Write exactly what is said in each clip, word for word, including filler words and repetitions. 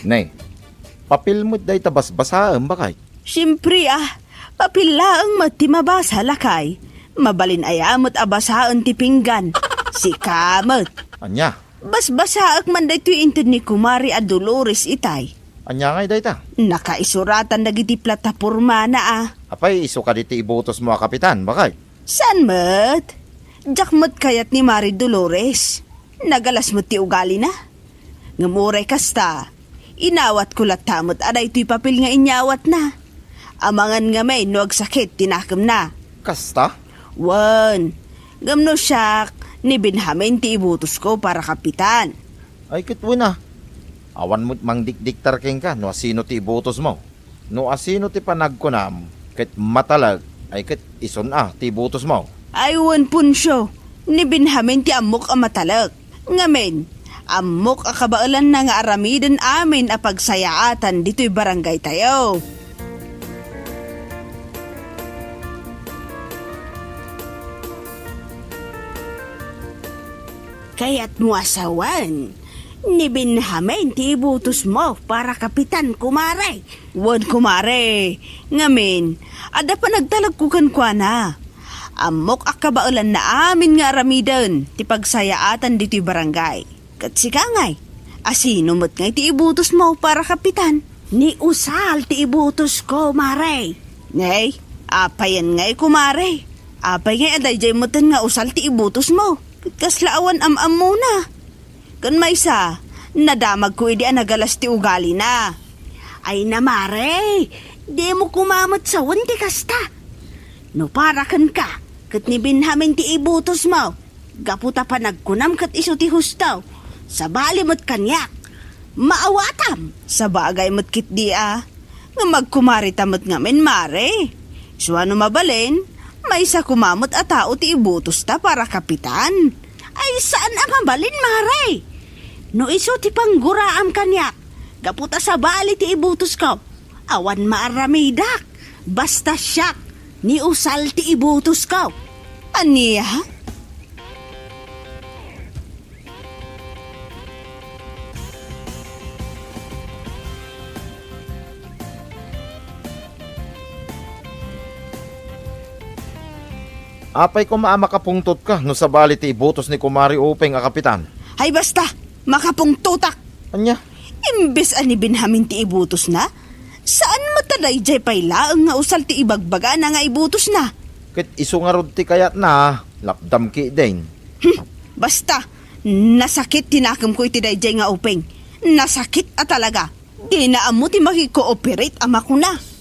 Ne, papil met dayta basbasaem, bakay? Siempre, ah. Papil laeng met ti mabasa, lakay. Mabalin aya met a basaen ti pinggan. Sika met. Ania? Basbasaek man daytoy inted ni Kumare a Dolores itay. Ania ngay dayta? Nakaisuratan dagiti platapormana, ah. Apay, isu kadi ti ibutosmo a kapitan, bakay? Saan met? Diak met kayat ni Mare Dolores. Nagalas met ti ugalina. Ngem uray kasta, inawatko latta met a daytoy papel nga inyawatna. Amangan ngamin no agsakit ti nakemna. Kasta? Wen. Ngem no siak, ni Benjamin ti ibutosko para kapitan. Ay, ket wen a. Awan met mangdikdiktar kenka no asino ti ibutosmo. No asino ti panagkunam ket matalek, ay ket isun a ti ibutosmo. Ay wen, Poncio, ni Benjamin ti ammok a matalek. Ngamin, ammok a kabaelanna nga aramiden amin a pagsayaatan ditoy barangaytayo. Kayatmo a sawen, ni Benjamin ti ibutosmo para kapitan, kumare. Wen, kumare. Ngamin, adda panagtalekko kenkuana. Ammok a kabaelanna amin nga aramiden ti pagsayaatan ditoy barangay. Ket sika ngay, asino met ngay ti ibutosmo para kapitan? Ni Usal ti ibutosko, mare. Nay, apayen ngay, kumare? Apay ngay a daydiay metten nga Usal ti ibutosmo? Ket kasla awan am-ammona. Ken maysa, nadamagko idi a nagalas ti ugalina. Ay na, mare, dimo koma met sawen ti kasta. No para kenka, ket ni Benjamin ti ibutosmo, gapu ta panagkunam ket isu ti husto, sabali met kaniak. Maawatam! Sabagay met ketdi a. Ngem agkumarita met ngamin, mare. Isu a no mabalin, maysa koma met a tao ti ibutosta para kapitan. Ay, saan a mabalin, mare. No isu ti pangguraam kaniak, gapu ta sabali ti ibutosko, awan maaramidak. Basta siak, ni Usal ti ibutosko. Ania? Apay koma a makapungtotka no sabali ti ibutos ni Kumare Upeng a kapitan? Ay basta, makapungtotak! Ania? Imbes a ni Benjamin ti ibutosna, saan met a daydiay pay laeng nga Usal ti ibagbagana nga ibutosna? Ket isu ngarud ti kayatna, lapdam ketdin. Hmm, basta, nasakit ti nakemko iti daydiay nga Upeng. Nasakit a talaga. Dina ammo ti maki-cooperate a makuna.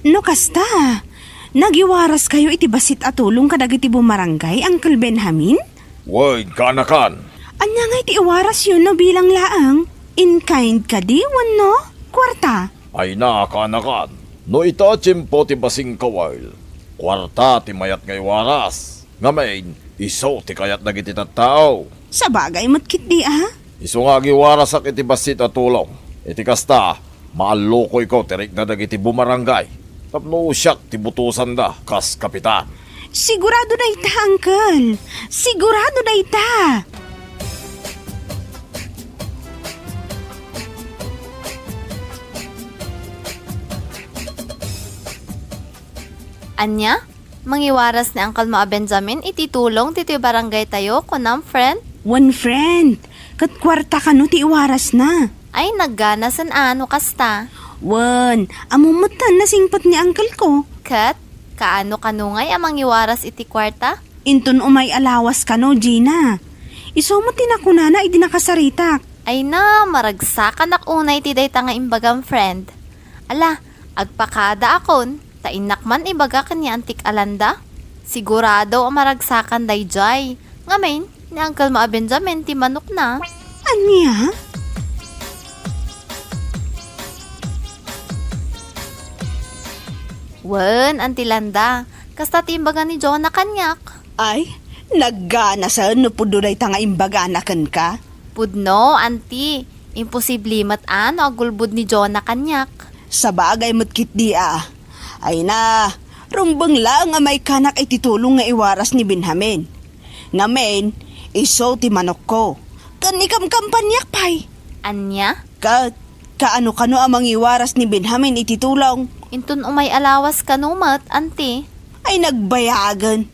No kasta, nagiwaraskayo iti bassit a tulong kadagiti bumarangay, Uncle Benjamin? Wen, kaanakan. Ania ngay ti iwarasyo no bilang laeng? In kind kadi wenno kuarta? Ay na, kaanakan. No ita a tiempo ti basing kawil, kuarta ti mayat nga iwaras. Ngamin, isu ti kayat dagiti tattao. Sabagay met ketdi a. Isu nga agiwarasak iti bassit a tulong. Iti kasta, maallukoyko ti rikna dagiti bumarangay tapno siak ti butosanda kas kapitan. Sigurado dayta, Uncle. Sigurado dayta. Ania? Mangiwaras ni Uncle mo a Benjamin iti tulong ditoy barangay tayo, kunam, friend? Wen, friend. Ket kuarta kano ti iwarasna? Ay, nagganasen a no kasta. Wen, ammo metten nasingpet ni uncle ko. Ket, kaano kano ngay a mangiwaras iti kuarta? Inton umay a lawas kano, Gina. Isu met ti nakunana idi nakasaritak. Ay na, maragsakanak unay ti dayta nga imbagam, friend. Ala, agpakadaakon, ta innak man ibaga ken ni Antik Alanda. Sigurado a maragsakan daydiay. Ngamin, ni Uncle mo a Benjamin ti manokna. Ania? Wen, Auntie Landa, kasta ti imbaga ni Jonah kaniak. Ay, nagganasen no pudno dayta nga imbagana kenka. Pudno, Auntie. Imposible met a no agulbod ni Jonah kaniak. Sabagay met ketdi a. Ay na, Rumbeng laeng a maikkanak iti tulong nga iwaras ni Benjamin. Ngamin, isu ti manokko. Ken ikamkampaniak pay. Ania? Ket, kaano-kano a mangiwaras ni Benjamin iti tulong? Inton umay a lawas kano met, anti? Ay nagbayagen.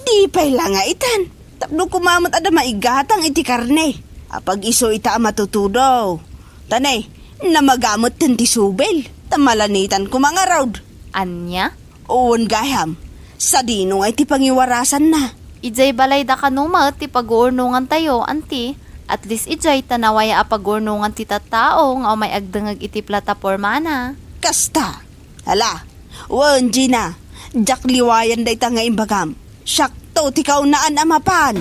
Di pay la nga itan. Tapno koma met adda maigatang iti karne. Apag isu ita a matutudo. Ta ne, namaga metten ti subil. Ta malanitan koma ngarud. Ania? Wen gayam, sadino nga iti pangiwarasanna? Idiay balayda kano met ti paguurnongantayo, anti? At least idiay ta nawaya a paguurnongan ti tattao nga umay agdengngeg iti platapormana. Kasta. Hala, wen, Gina, diak liwayan dayta nga imbagam. Siakto ti kaunaan a mapan.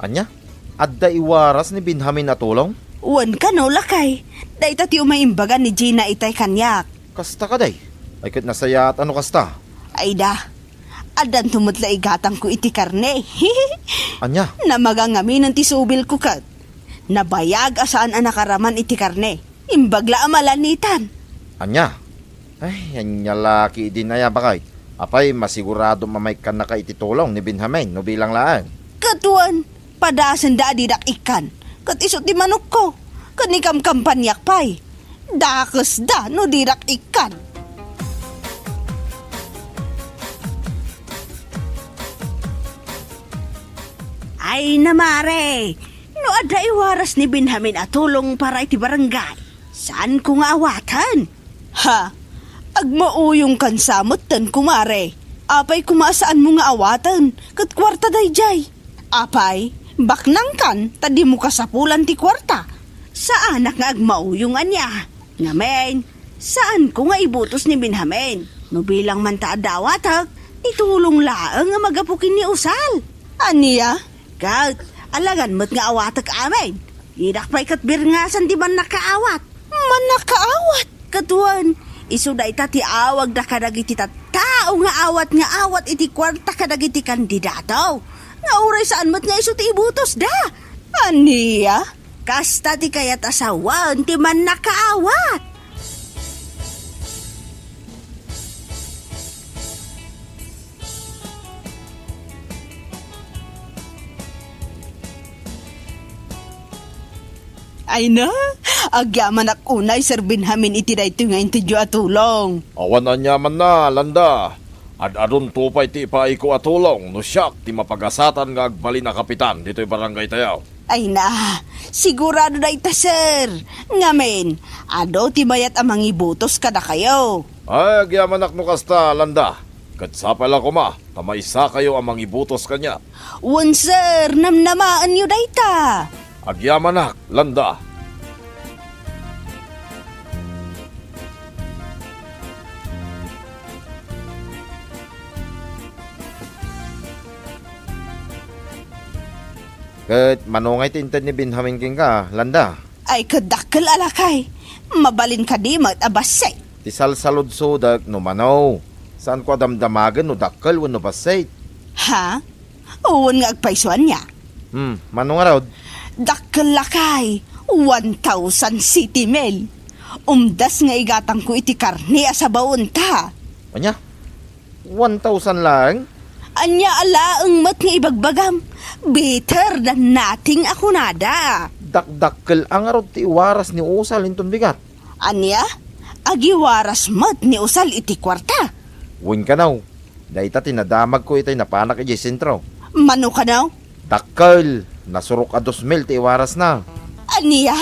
Ania? Adda iwaras ni Benjamin a tulong? Wen kano, lakay. Dayta ti umay imbaga ni Gina itay kaniak. Kasta kadi? Ay ket nasayaat a no kasta. Ayda, addanto met la igatangko iti karne. Ania? Namaga ngaminen ti subilko ket. Nabayag a saan a nakaraman iti karne. Imbag la a malanitan. Ania? Ay, ania la ketdin aya, baket? Apay, masigurado a maikkannaka iti tulong ni Benjamin no bilang laeng? Ket wen, padasenda a didak ikkan. Ket isu ti manokko. Ket ikamkampaniak pay. Dakesda no didak ikkan. Ay, namare, no adda iwaras ni Benjamin a tulong para iti barangay, saanko nga awaten? Ha? Agmauyongkan sa metten, kumare. Apay koma a saanmo nga awaten, ket kuarta daydiay. Apay, baknangkan ta dimo kasapulan ti kuarta. Saanak nga agmauyong ania. Ngamin, saanko nga ibutos ni Benjamin. No bilang man ta adda awatek, ti tulong laeng a magapu ken ni Usal. Ania? Ket, alangan met nga awatek amin. Didak pay ket birngasan ti mannakaawat. Mannakaawat? Ket wen, isu dayta ti awagda kadagiti tattao nga awat nga awat iti kuarta kadagiti kandidato. Nga uray saan met nga isu ti ibutosda. Ania? Kasta ti kayat a sawen ti mannakaawat. Ay na, agyamanak unay, Sir Benjamin, iti daytoy nga intedyo a tulong. Awan aniamanna, Landa. Ad-adunto pay ti ipaayko a tulong no siak ti mapagasatan nga agbalin a kapitan ditoy barangay tayo. Ay na, sigurado dayta, sir. Ngamin, adu ti mayat a mangibutos kadakayo. Ay, agyamanak no kasta, Landa. Ket sapay la koma ta maysakayo a mangibutos kaniak. Wen, sir, namnamaenyo dayta. Agyamanak, Landa. Ket mano ngay ti inted ni Benjamin kenka, Landa? Ay, ket dakkel a lakay. Mabalin kadi met a bassit? Ti salsaludsodek no mano. Saanko a damdamagen no dakkel wenno bassit. Ha? Wen nga agpayso ania? Hmm, mano ngarud? Dakkel lakay, one thousand city mil. Umdas nga igatangko iti karne a sabawen ta. Ania? One thousand laeng? Ania a laeng met nga ibagbagam? Better than nothing a kunada. Dakdakkel a ngarud ti iwaras ni Usal inton bigat. Ania? Agiwaras met ni Usal iti kuarta? Wen kano. Dayta ti nadamagko itay napanak idiay sentro. Mano kano? Dakkel, nasurok a dos mil ti iwarasna. Ania?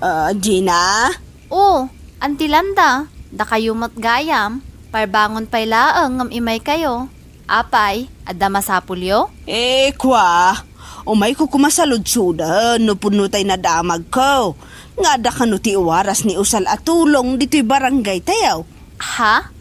Ah, Gina? O, Anti Landa, dakayo met gayam, parbangon pay laeng ngem imaykayo. Apay, adda masapulyo? Eh, kua, umayko koma saludsoden no pudno tay nadamagko. Nga adda kano ti iwaras ni Usal a tulong ditoy barangay tayo. Ha?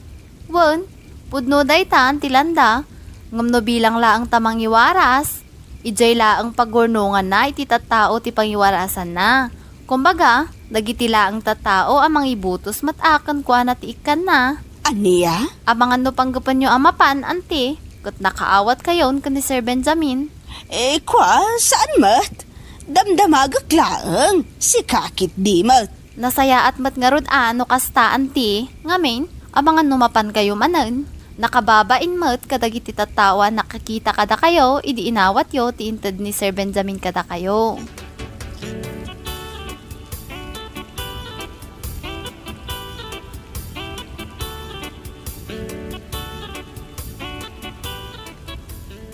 Wen, pudno dayta, Anti Landa, ngem no bilang laeng ta mangiwaras, idiay laeng pagurnonganna iti tattao ti pangiwarasanna. Kumbaga, dagiti laeng tattao a mangibutos met a kenkuana ti ikkanna. Ania? Amangan no panggepenyo a mapan, anti, ket nakaawatkayon ken ni Sir Benjamin. Eh, kua, saan met? Damdamagek laeng, sika ketdi met. Nasayaat met ngarud a no kasta, anti, ngamin, amangan no mapankayo manen. Nakababain met kadagiti tattao a nakakita kadakayo idi inawatyo ti inted ni Sir Benjamin kadakayo.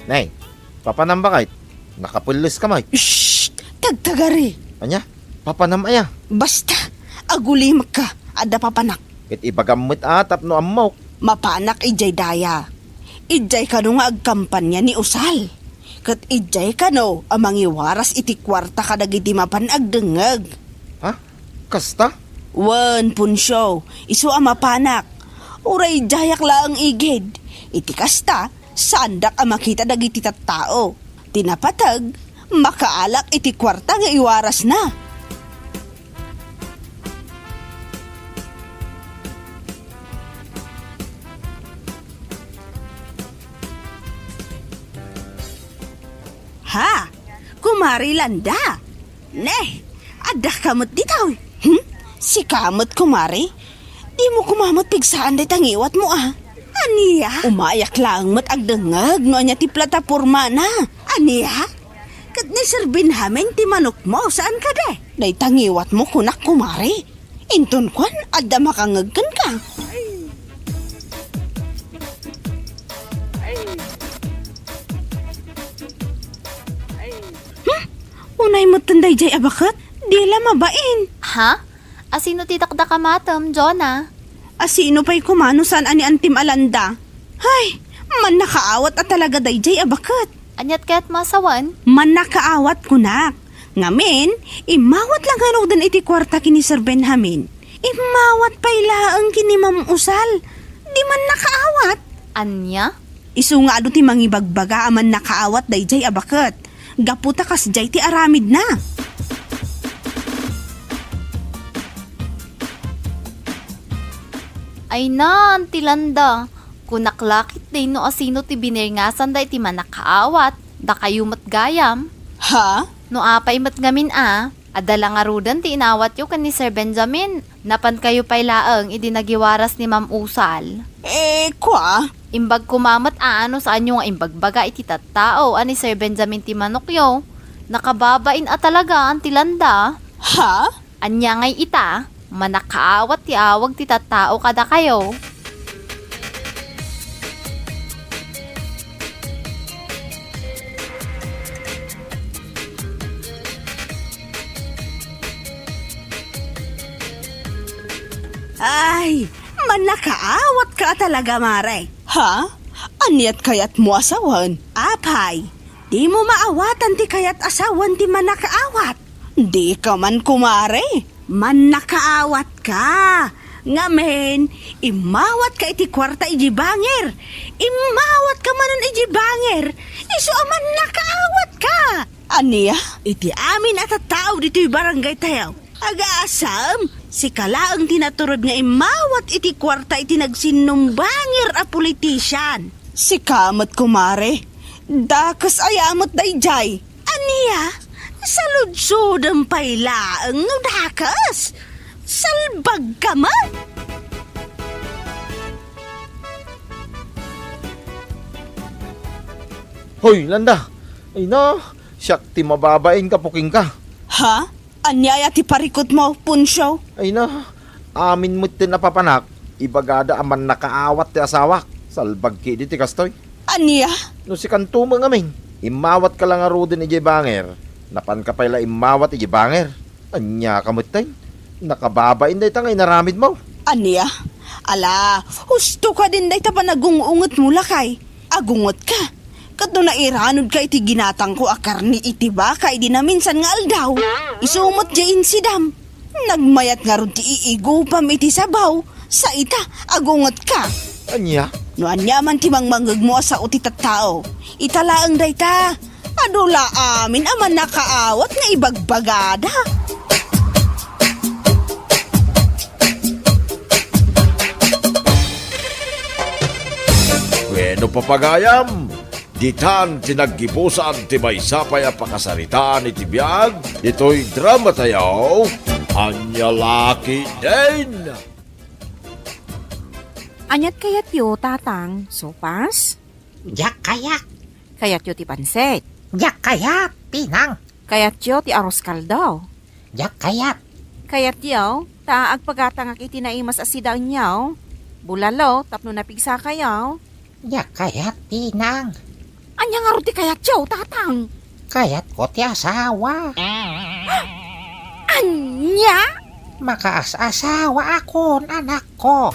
Nay, papanam bakay? Nakapelles ka, Mike. Shh! Tagtagari! Ania? Papanam aya? Basta, agulimekka, adda papanak. Ket ibagam met a tapno ammok. Mapanak idiay daya. Idiay kano nga agkampanya ni Usal. Ket idiay kano a mangiwaras iti kuarta kadagiti mapan agdengngeg. Ha? Kasta? Wen, Poncio, isu a mapanak. Uray idiayak laeng igid. Iti kasta, saandak a makita dagiti tattao. Ti napateg, makaalak iti kuarta nga iwarasna. Ha? Kumare Landa? Ne, adda ka met ditoy? Hmm? Sika met, kumare? Dimo koma met pigsaan dayta ngiwatmo, a? Ania? Umayak laeng met agdengngeg no ania ti platapormana. Ania? Ket ni Sir Benjamin ti manokmo, saan kadi? Dayta ngiwatmo, kunak, kumare. Inton kuan, adda makangngeg kenka. Hmm? Unay metten daydiay a baket? Di la mabain. Ha? Asino ti dakdakamatem, Jonah? Asino pay koma no saan a ni Antim a Landa? Hay, mannakaawat a talaga daydiay a baket. Aniat kayat masawan? Mannakaawat, kunak. Ngamin, immawat la ngaruden iti kuarta ken ni Sir Benjamin. Immawat pay laeng ken ni Ma'am Usal. Di mannakaawat. Ania? Isu nga adu ti mangibagbaga a mannakaawat daydiay a baket. Gapu ta kasdiay ti aramidna. Ay na, Anti Landa. Kunak la ketdi no asino ti binirngasanda iti mannakaawat, dakayo met gayam. Ha? No apay met ngamin a, adda la ngaruden ti inawatyo ken ni Sir Benjamin, napankayo pay laeng idi nagiwaras ni Ma'am Usal. Eh, kua? Imbag koma met a no saanyo nga imbagbaga iti tattao a ni Sir Benjamin ti manokyo. Nakababain a talaga, Anti Landa. Ha? Ania ngay ita, mannakaawat ti awag ti tattao kadakayo. Ay, mannakaawatka a talaga, mare. Ha? Aniat kayatmo a sawen? Apay, dimo maawatan ti kayat a sawen ti mannakaawat? Dika man, kumare. Mannakaawatka. Ngamin, immawatka iti kuarta idiay bangir. Immawatka manen idiay bangir. Isu a mannakaawatka. Ania? Iti amin a tattao ditoy barangaytayo, agasem, sika laeng ti naturod nga immawat iti kuarta iti nagsinnumbangir a politician. Sika met, kumare. Dakes aya met daydiay. Ania? Saludsodem pay laeng no dakes? Salbagka met! Hoy, Landa! Ay na, siak ti mababain gapu kenka. Ha? Ania aya ti parikutmo, Poncio? Ay na, amin metten a papanak, ibagada a mannakaawat ti asawak. Salbag ketdi ti kastoy. Ania? No sikanto met ngamin, immawatka la ngaruden idiay bangir, napanka pay la immawat idiay bangir. Ania ka metten? Nakababain dayta nga inaramidmo. Ania? Ala, husto kadin dayta panagung-ungetmo, lakay. Agungetka. Ket no nairanudka iti ginatangko a karne iti baka idi naminsan nga aldaw, isu met diay insidam. Nagmayat ngarud ti iigupam iti sabaw, sa ita, agungetka. Ania? No ania man ti mangmangngegmo a sao ti tattao, ita laeng dayta. Adu la amin a mannakaawat nga ibagbagada. No papagayam, ditan ti naggibusan ti maysa pay a pakasaritaan iti biag ditoy drama tayo, Ania la ketdin. Aniat kayatyo, Tatang? Sopas? Diak kayat. Kayatyo ti pansit? Diak kayat, Pinang. Kayatyo ti arroz caldo? Diak kayat. Kayatyo ta agpagatangak iti naimas a sidaenyo, bulalo tapno napigsakayo? Diak kayat, Pinang. Ania ngarud ti kayatyo, Tatang? Kayatko ti asawa. Ania? Makaas-asawaakon, anakko.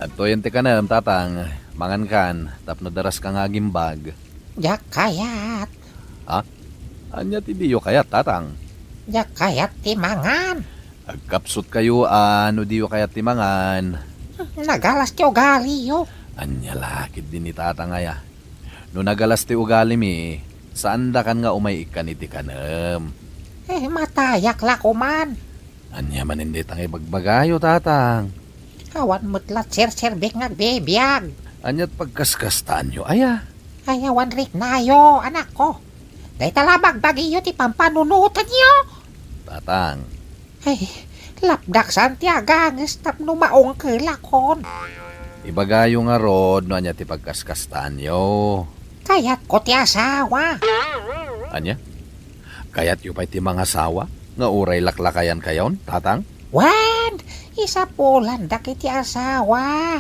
Adtoyen ti kanem, Tatang. Mangankan, tapno daraska nga agimbag. Diak kayat. Ha? Ania ti diyo kayat, Tatang? Diak kayat ti mangan. Agkapsutkayo a no diyo kayat ti mangan. Nagalas ti ugaliyo. Ania la ketdin ni Tatang aya? No nagalas ti ugalimi, saandakan nga umay ikkan iti kanem. Eh, matayak la koman. Ania manen dayta nga ibagbagayo, Tatang? Awan met la serserbik nga agbibiag. Aniat pagkaskastaanyo aya? Ay, awan riknayo, anakko. Dayta la bagbagiyo ti pampanunotenyo. Tatang. Ay, lapdaksan ti aganges tapno maungkelakon. Ibagayo ngarud no ania ti pagkaskastaanyo. Kayatko ti asawa. Ania? Kayatyo pay ti mangasawa nga uray laklakayankayon, Tatang? Wen, isapulandak iti asawa.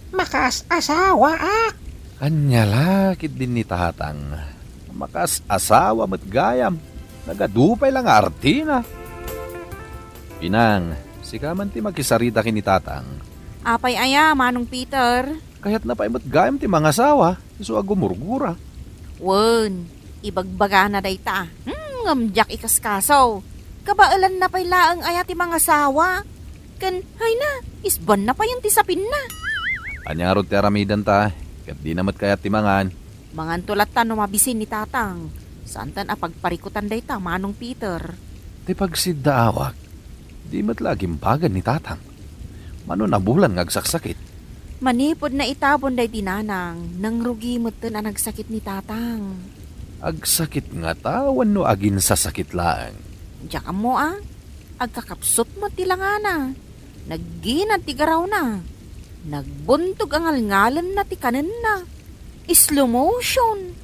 Makaas-asawaak. Ania la ketdin ni Tatang? Makaas-asawa met gayam. Nagadu pay la nga artina. Pinang, sika man ti makisarita ken ni Tatang. Apay aya, Manong Peter? Kayatna pay met gayam ti mangasawa, isu a gumurgura. Wen, ibagbagana dayta. Hmm, ngem diak ikaskaso. Kabaelanna pay laeng aya ti mangasawa. Ken, hayna, isbanna payen ti sapinna. Ania ngarud ti aramidenta, ket dina met kayat ti mangan. Manganto latta no mabisin ni Tatang. Saantan a pagparikutan dayta, Manong Peter. Ti pagsiddaawak, di met la agimbagan ni Tatang. Mano nabulan nga agsaksakit. Manipud naitabon daydi nanang, nangrugi metten a nagsakit ni Tatang. Agsakit ngata wenno aginsasakit laeng? Diak ammo a. Agkakapsut met ti langana. Nagginad ti garawna. Nagbuntog a ngalngalenna ti kanenna. Slow motion.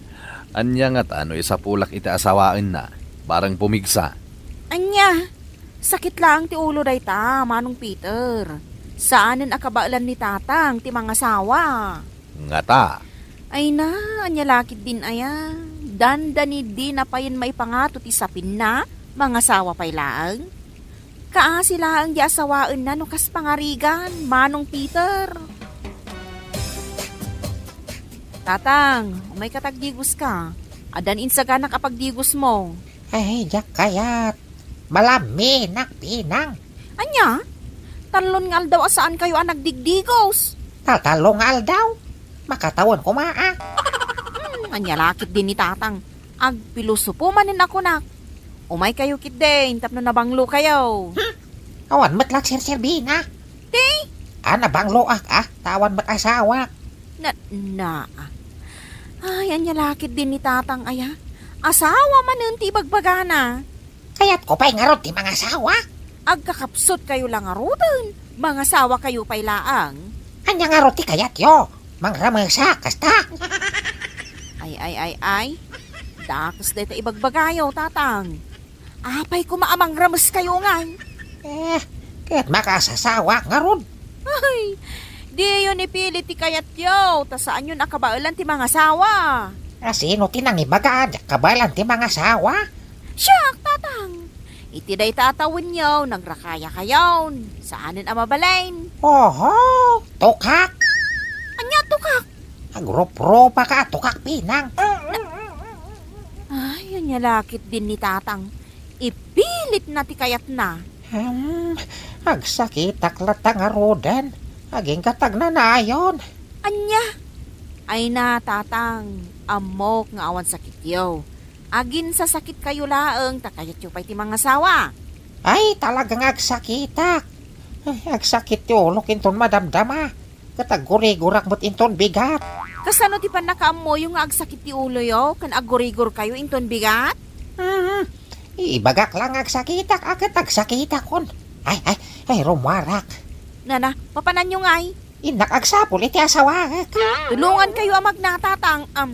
Ania ngata no isapulak iti asawaenna, bareng pumigsa? Ania? Sakit laeng ti ulo dayta, Manong Peter. Saanen a kabaelan ni Tatang ti mangasawa. Ngata. Ayna, ania la ketdin aya? Dandani dina payen maipangato ti sapinna, mangasawa pay laeng. Kaasi laeng di asawaenna no kas pangarigan, Manong Peter. Tatang, umayka ta agdigoska. Addan insaganak a pagdigosmo. Ay, diak kayat. Malaminak, Pinang. Ania? Tallon nga aldaw a saankayo a nagdigdigos. Tatallo nga aldaw? Makatawen koma a. Hmm, ania la ketdin ni Tatang? Agpilosopo manen a kunak. Umaykayo ketdin tapno nabanglokayo. Hmm? Awan met la serserbina. Ti? A, nabangloak a, ta awan met asawak. Na, na. Ay, ania la ketdin ni Tatang aya? Asawa manen ti ibagbagana. Kayatko pay ngarud ti mangasawa. Agkakapsutkayo la ngaruden. Mangasawakayo pay laeng. Ania ngarud ti kayatyo? Mangramesak, kasta? Ay, ay, ay, ay. Dakes dayta ibagbagayo, Tatang. Apay koma a mangrameskayo ngay? Eh, ket makaasasawaak ngarud. Ay, diyon ipilit ti kayatyo, ta saanyon a kabaelan ti mangasawa. A, sino ti nangibaga a diak kabaelan ti mangasawa? Siak, Tatang! Iti dayta a tawenyo, nagrakayakayon. Saanen a mabalin. Oho, tukak! Ania tukak? Agruprupa ka, tukak, Pinang. Ay, ania la ketdin ni Tatang. Ipilitna ti kayatna. Hmm, agsakitak latta ngaruden. Agingga ta agnanayon. Ania? Ayna, Tatang, ammok nga awan sakityo. Aginsasakitkayo laeng ta kayatyo pay ti mangasawa. Ay, talaga nga agsakitak. Ay, agsakit ti ulok inton madamdama. Ket aggurigurak met inton bigat. Kasano ti pannakaammoyo nga agsakit ti uloyo ken aggurigurkayo inton bigat? Hmm. Ibagak la nga agsakitak, a ket agsakitakon. Ay, ay, ay, rummuarak. Nana, mapananyo ngay? Innak agsapul iti asawaek. Tulongankayo a magna, Tatang. Am,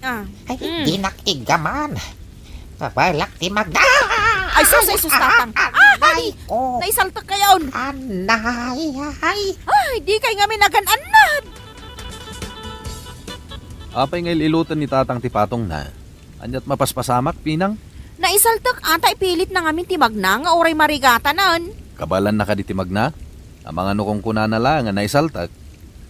ah. Ay, Mm. dinak iggaman. Kabalak ti magna. Ay, sus, ay, sus, Tatang. Ah, ay, Ay, ko. Naisaltak kayon. Anay, ay. Ay, di kay ngamin agan-annad. Apay nga il-iloten ni Tatang ti patongna? Ania't mapaspasamak, Pinang? Naisaltak ata, ipilitna ngamin ti magna nga uray marigatanan. Kabaelanna kadi ti magna? Amangan no kunkunana la nga naisaltak,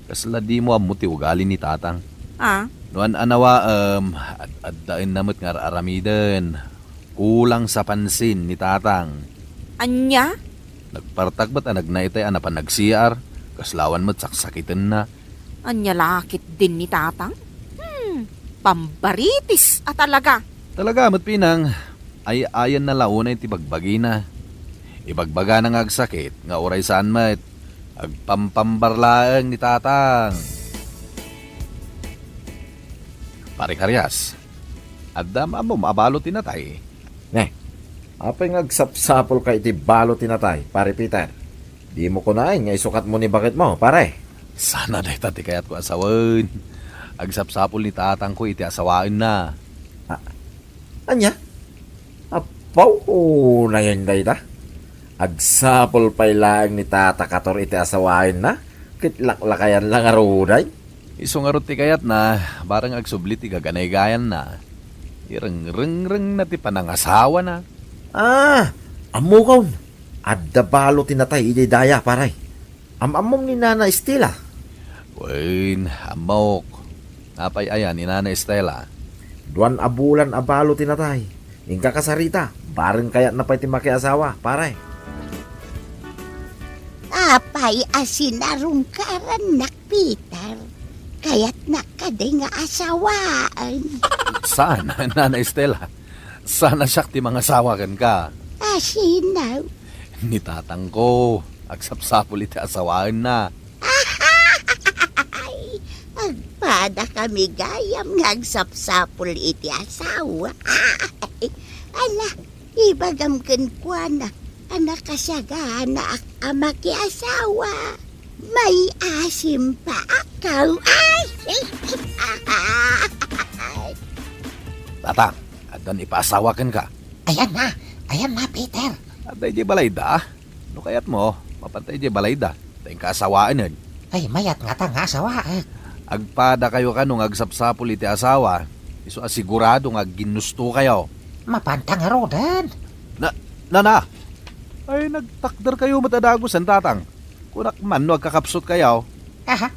kasla dimo ammo ti ugali ni Tatang. Ah? No an-anawaem, ad-addaenna met nga ar-aramiden. Kulang sa pansin ni Tatang. Ania? Nagpartak met a nagna itay a napan nag-C R, kasla awan met saksakitenna. Ania la ketdin ni Tatang? Hmm, pambaritis a talaga. Talaga met, Pinang, ay-ayanna la unay ti bagbagina. Ibagbagana nga agsakit nga uray saan met, agpampambar laeng ni Tatang. Pare Karias, adda maammom a balo ti natay? Ne, apay nga agsapsapulka iti balo ti natay, Pare Peter? Dimo kunaen nga isukatmo ni baketmo, pare. Sana dayta ti kayatko a sawen. Agsapsapul ni tatangko iti asawaenna. A-, ania? Apo, unayen dayta? Agsapul pay laeng ni Tata Kator iti asawaenna, ket laklakayan la ngaruden? Isu ngarud ti kayatna, bareng agsubli ti gaganaygayanna. Irengrengrengna ti panangasawana. Ah, ammokon. Adda balo ti natay idiay daya, pare. Am-ammom ni Nana Estela? Wen, ammok. Apay aya ni Nana Estela? Duan a bulan a balo ti natay. Inka kasarita, bareng kayatna pay ti makiasawa, pare. Apay a sinarungkarannak, Peter? Kayatnak kadi nga asawaen? Saan, Nana Estela. Saan a siak ti mangasawa kenka. Asino? Ni tatangko, agsapsapul iti asawaenna. Ay, agpadakami gayam nga agsapsapul iti asawa. Ala, ibagam kenkuana a nakasaganaak a makiasawa. Maiasim pa ako. Ay! Tatang, addan ipaasawa kenka. Ayanna, ayanna, Peter. Adda idiay balayda. No kayatmo, mapanta idiay balayda. Ta inka asawaenen. Ay, mayat ngata nga asawaek. Agpadakayo kano nga agsapsapul iti asawa. Isu a sigurado nga agginnustokayo. Mapanta ngaruden. Na, nana! Ay, nagtakderkayo met a dagusen, tatang. Kunak man no agkakapsutkayo. Aha,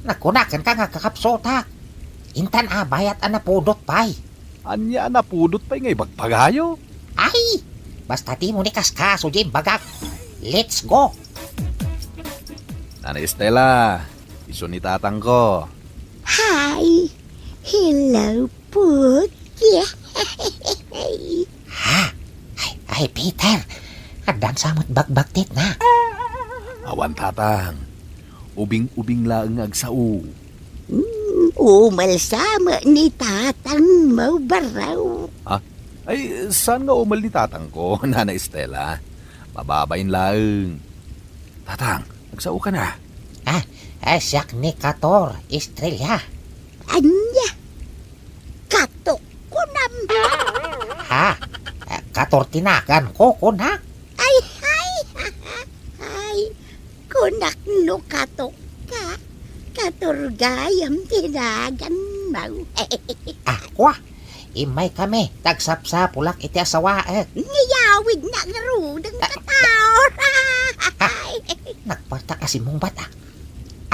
nagkunak kenka nga agkakapsutak. Intan a bayat a napudot pay. Ania a napudot pay nga ibagbagayo? Ay, basta dimo ni kaskaso diay imbagak. Let's go! Nana Estela, isu ni tatangko. Hi! Hello, Put. Ha? Ay, ay, Peter, addan sa met bagbagtitna. Awan, tatang. Ubing-ubing laeng nga agsao. Hmm, umel sa met ni tatangmo, baro. Ha? Ay, saan nga umel ni tatangko, Nana Estela? Mababain laeng. Tatang, agsaoka na. Ah, ay, siak ni Kator, Estrella. Ania? Katok kunam? Ha? Eh, Kator ti naganko, kunak? Ay, ay, ay, kunak no katok ka. Kator gayam ti naganmo. Akua, immay kami, ta agsapsapulak iti asawaek. Ngiyawid na ngaruden, Kator. Nagpartak a simmungbat, ah.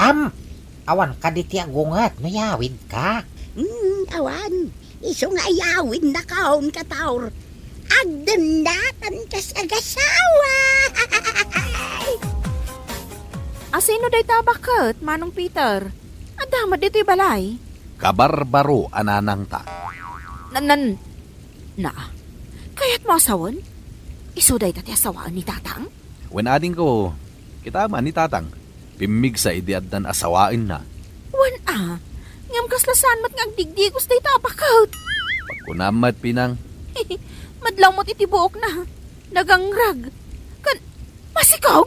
Am, awan kadi ti agunget no iyawidka? Hmm, awan. Isu nga iyawidnakon, Kator. Agdennatan kas agasawa. Asino dayta a baket, Manong Peter? Adda met ditoy balay? Kabarbaro a nanangta. Nan, nan, na, kayatmo a sawen? Isu dayta ti asawaen ni tatang? Wen adingko, Kita man ni Tatang, pimmigsa idi addan asawaenna. Wen a, ngem kasla saan met nga agdigdigos dayta a baket? Pagkunam met, Pinang. Madlaw met iti buokna. Nagangrag. Ken masikog?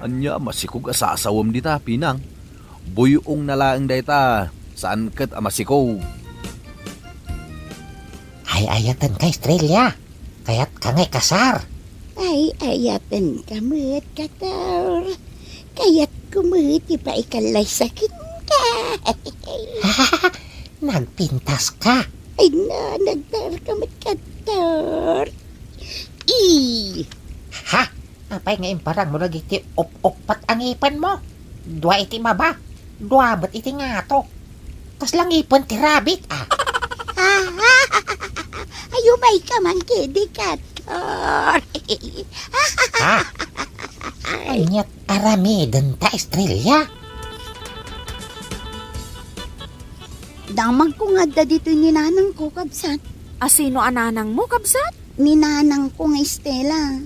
Ania a masikog a sasawem dita, Pinang? Buy-ongna laeng dayta, saan ket a masikog. Ay-ayatenka, Estrella. Kayatka nga ikasar. Ay-ayatenka met, Kator. Kayatko met ti paikallay sakenka. Nagpintaska. Ay na, nagtaerka met, Kator. I. Ha? Apay nga imparangmo dagiti up-uppat a ngipenmo? Dua iti baba, dua met iti ngato. Kasla ngipen ti rabbit, a. Ay, umayka man kedi, Kator. Ha? Aniat aramidenta, Estrella? Damagko nga adda ditoy ni nanangko, kabsat. A, sino a nanangmo, kabsat? Ni nanangko nga Estela.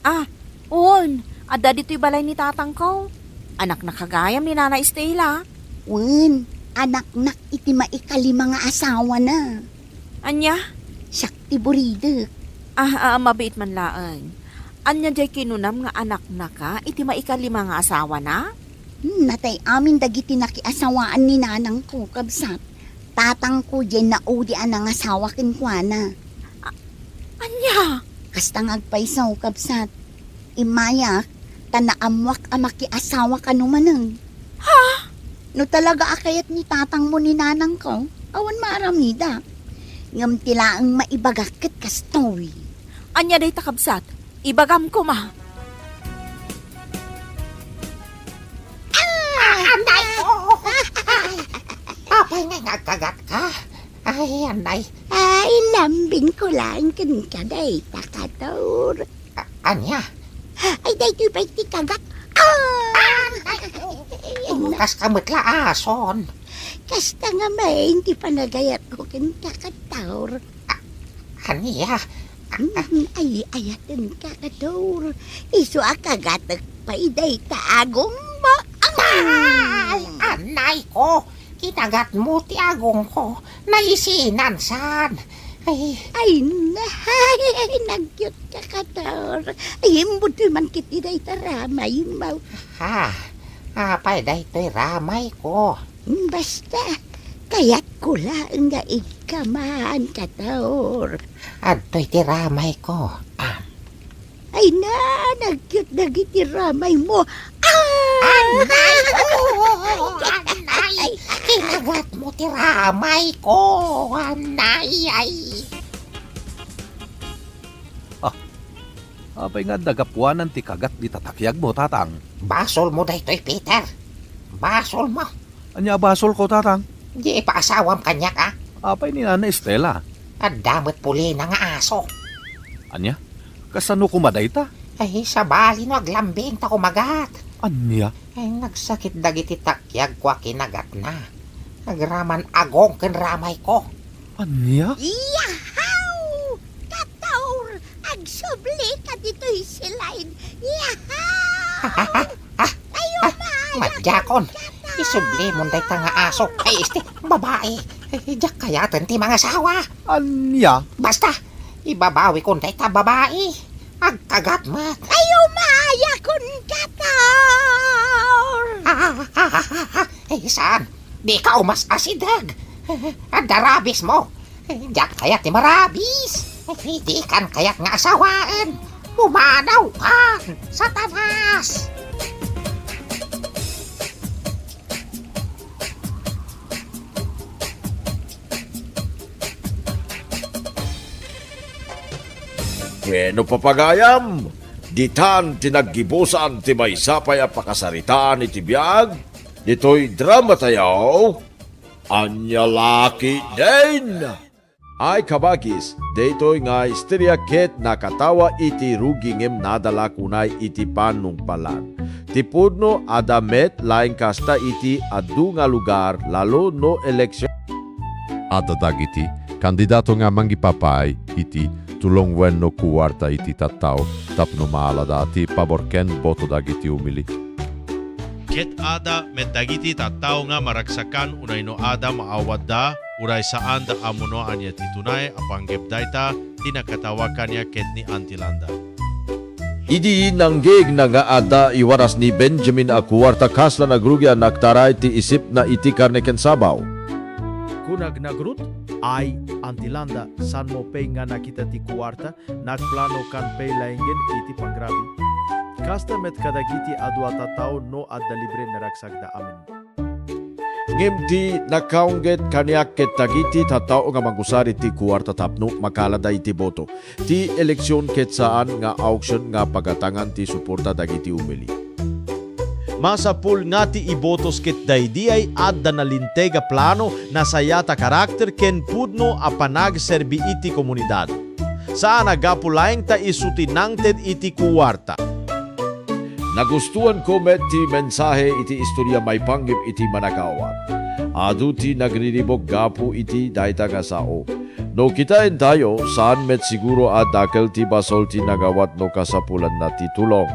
Ah, wen, adda ditoy balay ni tatangko. Anakna gayam ni Nana Estela. Wen, anaknak iti maikalima nga asawana. Ania? Siak ti buridek. Ah, ah, mabiit man laeng. Ania diay kinunam nga anaknaka iti maikalima nga asawana? Hmm, natay amin dagiti nakiasawaan ni nanangko, kabsat. Tatangko diay naudi a nangasawa kenkuana. A-, ania? Kasta nga agpayso, kabsat. Immayak, ta naammoak a makiasawa kano manen. Ha? No talaga a kayat ni tatangmo ni nanangko, awan maaramida. Ngem ti laeng maibagak ket kastoy. Ania dayta, kabsat? Ibagam koma. Ah, anay ko! Ay, apay nga agkagatka? Ay, anay. Ay, lambingko laeng kenka dayta, Kator. A-, ania? Ay, daytoy pay ti kagat. Ah! Anay ko! Kaska met la ason. Kasta nga main ti panagayatko kenka, Kator. A-, ania? Mm, ay, ayatenka, Kator. Isu a kagatek pay dayta agongmo. Ay, anay ko! Kinagatmo ti agongko. Naisinan san. Ay. Ay, nay, nagyot ka, Kator. Ay, imbutol man kiti dayta ramaymo. Ha? Apay daytoy ramayko? Basta, kayatko laeng nga igkaman, Kator. Adtoy ti ramayko. Ah. Ay na, nagyot dagiti ramaymo. Ah! Anay! Oh, anay! Kinagatmo ti ramayko. Anay, ay. Ah, apay nga adda gapuanan ti kagat dita takiagmo, Tatang? Basolmo daytoy, Peter. Basolmo. Ania a basolko, Tatang? Di ipaasawam kaniak, a? Apay ni Nana Estela? Adda met pulina nga aso. Ania? Kasano koma dayta? Ay, sabali no aglambing ta kumagat. Ania? Ay, nagsakit dagiti takiagko a kinagatna. Agraman agong ken ramayko. Ania? Yahaw! Kator! Agsubli ka ditoy silay! Yahaw! Ah, ah, ah, ah, madiakon. Isublimon dayta nga aso. Ay, este, babae. Ay, diak kayaten ti mangasawa. Ania? Basta, ibabawikon dayta babae. Agkagat met. Ay, umayakon, Kator! Ah, ah, ah, ah, ah. Ay, saan? Dika umas-asideg. Adda rabies mo. Diak kayat ti marabies. Dikan kayat nga asawaen. Pumanawkan, Satanas! Bueno, papagayam, ditan ti naggibusan ti maysa pay a pakasaritaan iti biag ditoy drama tayo. Ania la ketdin? Ay, kabagis, daytoy nga istorya ket nakatawa iti rugi ngem nadala kunay iti panungpalan. Ti pudno adda met laeng kasta iti adu nga lugar, lalo no eleksyon. Adda dagiti kandidato nga mangipapay iti tulong wenno kuwarta iti tattao tapno maalada ti pabor ken boto dagiti umili. Ket adda met dagiti tattao nga maragsakan unay no adda maawatda, uray saanda a ammo no ania ti tunay a panggep dayta ti nakatawa kaniak ket ni Auntie Landa. Idi nanggegna nga adda iwaras ni Benjamin a kuwarta, kasla nagrugi a naktaray ti isipna iti karne ken sabaw. Kunak, "Nagrut, ay, Auntie Landa, saanmo pay nga nakita ti kuwarta? Nagplanokan pay laengen iti pangrabi. Kasta met kadagiti adu a tattao no adda libre, naragsakda amin." Ngem ti nakaungget kaniak ket dagiti tattao nga mangusar iti kuwarta tapno makaalada iti boto ti eleksion ket saan nga auksion nga pagatangan ti suporta dagiti umili. Masapul nga ti ibotos ket daydiay adda nalinteg a plano, nasayat a karakter ken pudno a panagserbi iti komunidad. Saan a gapu laeng ta isu ti nangted iti kuwarta. Nagustuanko met ti mensahe iti istoria maipanggep iti manakaawat. Adu ti nagriribuk gapu iti dayta nga sao. No kitaentayo, saan met siguro a dakkel ti basol ti nangawat no kasapulanna ti tulong.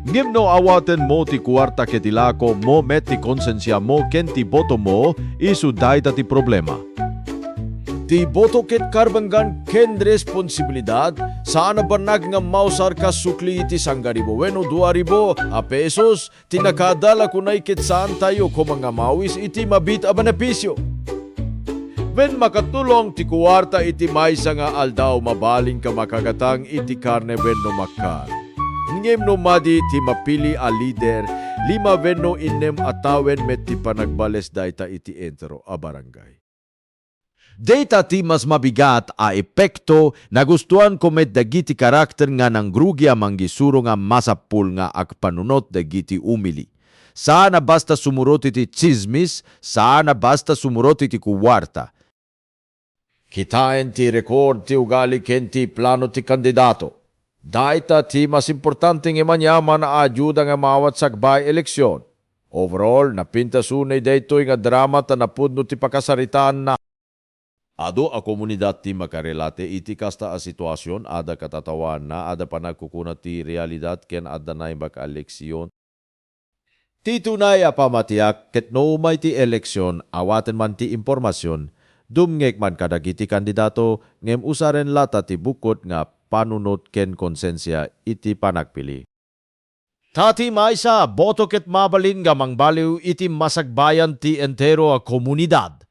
Ngem no awatenmo ti kuwarta ket ilakomo met ti konsensiamo ken ti botomo, isu dayta ti problema. Ti boto ket karbenggan ken responsibilidad, saan a bannag nga mausar kas sukli iti sangaribu wenno duaribu a pesos ti nakaadal a kunay ket saantayo koma nga mawis iti mabiit a benepisio. Wen makatulong ti kuwarta iti maysa nga aldaw, mabalinka makagatang iti karne wenno makkan. Ngem no madi ti mapili a lider, lima wenno innem a tawen met ti panagbales dayta iti entero a barangay. Dayta ti mas mabigat a epekto. Nagustuanko met dagiti karakter nga nangrugi a manggisuro nga masapul nga agpanunot dagiti umili. Saan a basta sumurot iti tsismis, saan a basta sumurot iti kuwarta. Kitaen ti rekord ti ugali ken ti plano ti kandidato. Dayta ti mas importante ngem aniaman a ayuda nga maawat sakbay eleksion. Overall, napintas unay daytoy nga drama ta napudno ti pakasaritaanna. Adu a komunidad ti makarelate iti kasta a situasion, adda katatawaanna, adda panagkukuna ti realidad ken adda naimbag a leksion. Ti tunay a pamatiak ket no umay ti eleksion, awaten man ti impormasion, dumngeg man kadagiti kandidato, ngem usaren lata ti bukkod nga panunot ken konsensia iti panagpili. Ta ti maysa a boto ket mabalin nga mangbaliw iti masakbayan ti entero a komunidad.